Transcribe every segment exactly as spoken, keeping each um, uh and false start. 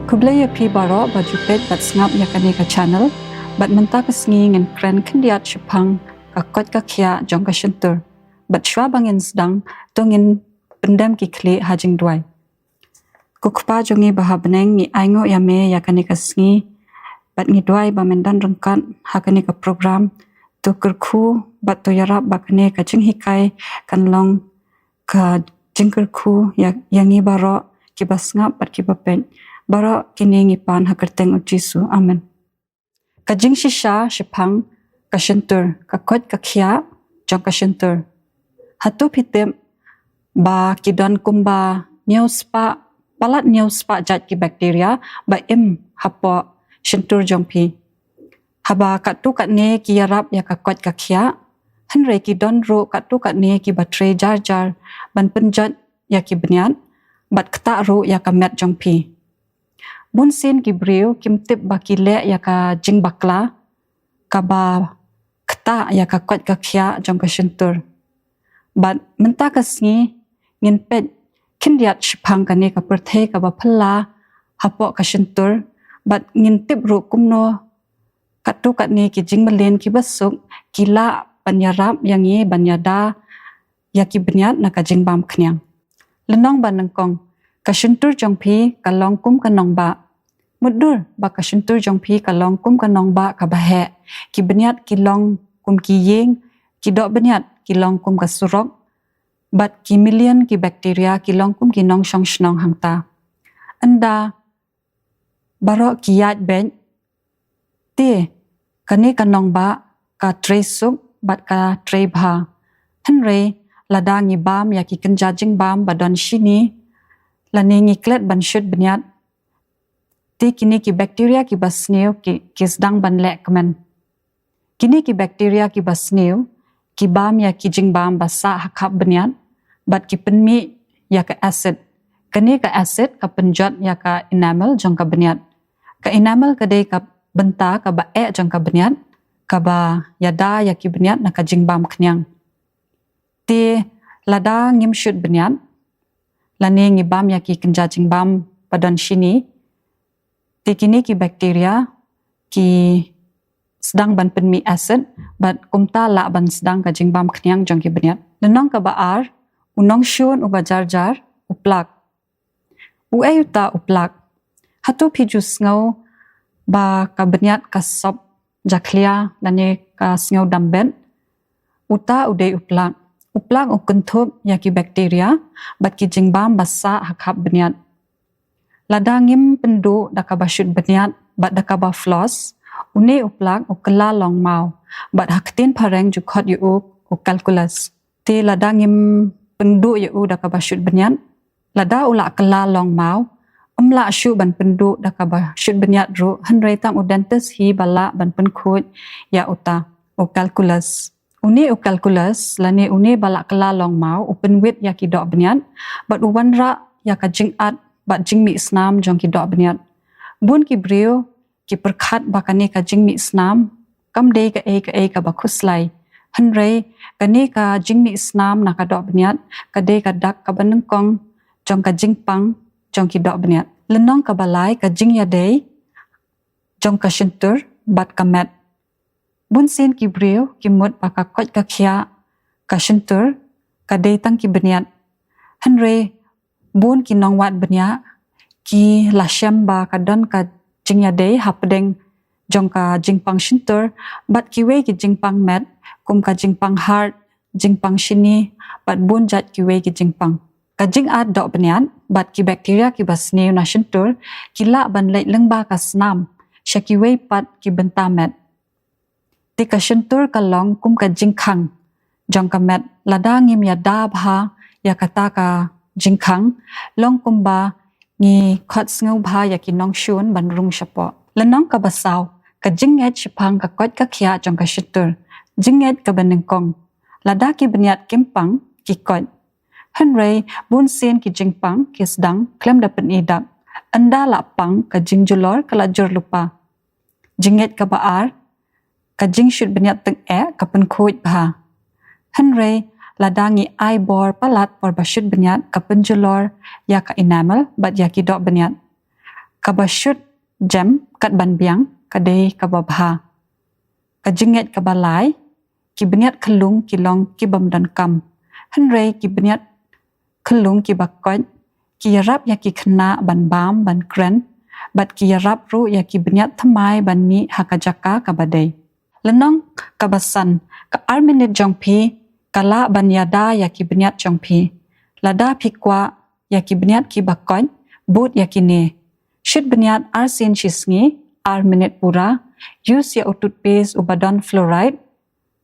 Khublei ïa phi baroh ba ju peit bad sngap ïa kane ka channel. Bad mynta ka sngi ngin kren khyndiat shaphang ka koit ka khiah jong ka shyntur. Bad shuwa ba ngin sdang, to ngin pyndem ki khlieh ha jingduwai. Ko Kpa jong ngi ba ha bneng, ngi ainguh ïa me ïa kane ka sngi. Bad ngi duwai ba men don ryngkat ha kane ka program. To kyrkhu bad to ïarap ba kane ka jinghikai kan long ka jingkyrkhu ïa, ïa ngi baroh kiba sngap bad kiba peit. Baroh kine ngi pan ha kyrteng U Jisu. Amen. Ka jingshisha shaphang ka shyntur, ka koit ka khiah jong ka shyntur. Hato phi tip ba ki don kumba hynñiew spah, palat hynñiew spah jait ki bacteria ba im hapoh shyntur jong phi. Haba katto katne ki ïarap ïa ka koit ka khiah, hynrei ki don ruh katto katne kiba trei jar jar ban pynjot ïa ki bniat bad ktah ruh ïa ka met jong phi. Bun sien ki briew kim tip ba ki leh ïa ka jingbakla kaba ktah ïa ka koit ka khiah jong ka shyntur. Bad mynta ka sngi ngin peit khyndiat shaphang kane ka pyrthei kaba phylla hapoh ka shyntur, bad ngin tip ruh kumno katto katne ki jingmlien kiba suk ki lah ban ïarap ïa ngi ban ïada ïa ki bniat na ka jingbam khñiang. Lynnong ba nyngkong, ka shyntur jong phi ka long kum ka nongbah. Mutdur ba ka shyntur jong phi ka long kum ka nongbah kaba heh. Ki bniat ki long kum ki ïing, ki doh bniat ki long kum ka surok, bad ki million ki bacteria ki long kum ki nongshong shnong hangta. Ynda baroh ki ïaid beit, te kane ka nongbah ka trei suk bad ka trei bha. Hynrei lada ngi bam ïa ki kynja jingbam ba don shini, lane ngi klet ban shut bniat, te kine ki bacteria kiba sniew ki, ki sdang ban leh kmen. Kine ki bacteria kiba sniew ki bam ïa ki jingbam ba sah ha khap bniat bad ki pynmih ïa ka acid. Kane ka acid ka pynjot ïa ka enamel jong ka bniat. Ka enamel ka dei ka bynta kaba eh jong ka bniat kaba ïada ïa ki bniat na ka jingbam khñiang. Te lada ngim shut bniat lane ngi bam ïa ki kynja jingbam ba don shini, te kine ki bacteria ki sdang ban pynmih acid bad kumta lah ban sdang ka jingbam khñiang jong ki bniat. Lynnong kaba ar, u nongshun uba jar jar, u plak. Uei uta u plak? Hato phi ju sngew ba ka bniat ka sop jakhlia lane ka sngew dambet? Uta u dei u plak. U plak u kynthup ïa ki bacteria bad ki jingbam ba sah ha khap bniat. Lada ngim pynduh da kaba shut bniat bad da kaba floss, une u plak u kylla long maw, bad ha ktien phareng ju khot ïa u u calculus. Te lada ngim pynduh ïa u da kaba shut bniat, lada u la kylla long maw, ym lah shuh ban pynduh da kaba shut bniat ruh, hynrei tang u dentist hi ba lah ban pynkhuid ïa uta u calculus. Une u calculus lane une ba la kylla long maw u pynwit ïa ki doh bniat bad u wanrah ïa ka jingat bad jingmih snam jong ki doh bniat. Bun ki briew ki pyrkhat ba kane ka jingmih snam kam dei kaei kaei kaba khuslai. Hynrei kane ka jingmih snam na ka doh bniat ka dei ka dak kaba nyngkong jong ka jingpang jong ki doh bniat. Lynnong kaba lai, ka jingïadei jong ka shyntur bad ka met. Bun sien ki briew ki mut ba ka koit ka khiah, ka shyntur, ka dei tang ki bniat. Hynrei bun ki nongwad bniah ki la shem ba ka don ka jingïadei hapdeng jong ka jingpang shyntur bad kiwei ki jingpang met, kum ka jingpang heart, jingpang shini bad bun jait kiwei ki jingpang. Ka jingat doh bniat bad ki bacteria kiba sniew na shyntur ki lah ban leit lyngba ka snam sha kiwei pat ki bynta met. Te ka shyntur ka long kum ka jingkhang jong ka met. Lada ngim ïada bha ïa kata ka jingkhang, long kumba ngi khot sngewbha ïa ki nongshun ban rung shapoh. Lynnong kaba saw, ka jingngeit shaphang ka koit ka khiah jong ka shyntur. Jingngeit kaba nyngkong. Lada ki bniat kim pang, ki koit. Hynrei bun sien ki jingpang ki sdang khlem da pyni dak. Ynda la pang, ka jingjulor ka la jur lypa. Jingngeit kaba ar, ka jingshut bniat tyngeh ka pynkhuid bha. Hynrei lada ngi ai bor palat por ba shut bniat, ka pynjulor ïa ka enamel bad ïa ki doh bniat. Kaba shut jem kat ban biang ka dei kaba bha. Ka jingngeit kaba lai, ki bniat khyllung ki long ki bym donkam. Hynrei ki bniat khyllung kiba koit ki ïarap ïa ki khynnah ban bam ban kren, bad ki ïarap ruh ïa ki bniat thymmai ban mih ha ka jaka kaba dei. Lynnong kaba san, ka ar minit jong phi ka lah ban ïada ïa ki bniat jong phi. Lada phi kwah ïa ki bniat kiba koit, bud ïa kine. Shut bniat ar sien shi sngi, ar minit pura. Use ïa u toothpaste uba don fluoride.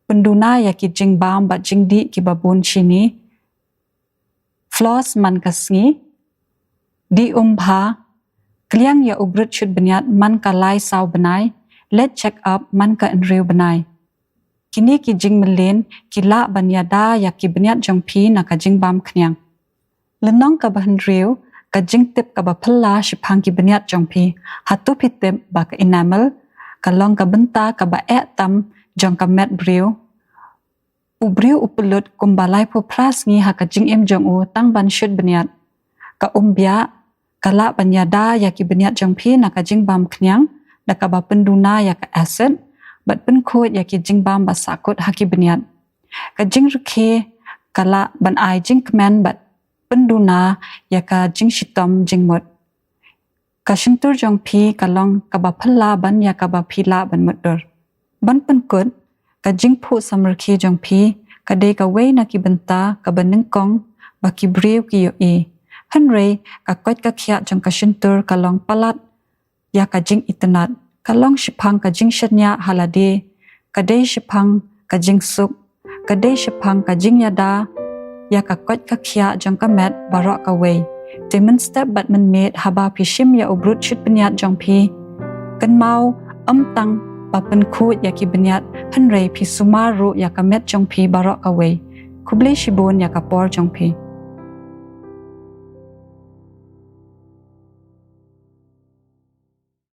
Pynduna ïa ki jingbam bad jingdih kiba bun shini. Floss man ka sngi. Dih um bha. Kliang ïa u brut shut bniat man ka lai saw bnai. Leit check up man ka hynriew bnai. Kine ki jingmlien ki lah ban ïada ïa ki bniat jong phi na ka jingbam khñiang. Lynnong kaba hynriew, ka jingtip kaba phylla shaphang ki bniat jong phi. Hato phi tip ba ka enamel ka long ka bynta kaba eh tam jong ka met briew? U briew u pynlut kumba laiphew phra sngi ha ka jingim jong u tang ban shut bniat. Ka umbiah ka lah ban ïada ïa ki bniat jong phi na ka jingbam khñiang da kaba pynduna ïa ka acid bad pynkhuid ïa ki jingbam ba sahkut ha ki bniat. Ka jingrkhie ka lah ban ai jingkmen bad pynduna ïa ka jingshitom jingmut. Ka shyntur jong phi ka long kaba phylla ban ïa kaba phi lah ban mutdur. Ban pynkut, ka jingphuh samrkhie jong phi ka dei kawei na ki bynta kaba nyngkong ba ki briew ki ïohi. Hynrei ka koit ka khiah jong ka shyntur ka long palat ïa ka jingitynnad. Ka long shaphang ka jingshaniah ha lade, ka dei shaphang ka jingsuk, ka dei shaphang ka jingïada ïa ka koit ka khiah jong ka met baroh kawei. Te mynstep bad mynmiet haba phi shim ïa u brut shut bniat jong phi, kynmaw, ym tang ba pynkhuid ïa ki bniat, hynrei phi sumar ruh ïa ka met jong phi baroh kawei. Khublei shibun ïa ka por jong phi.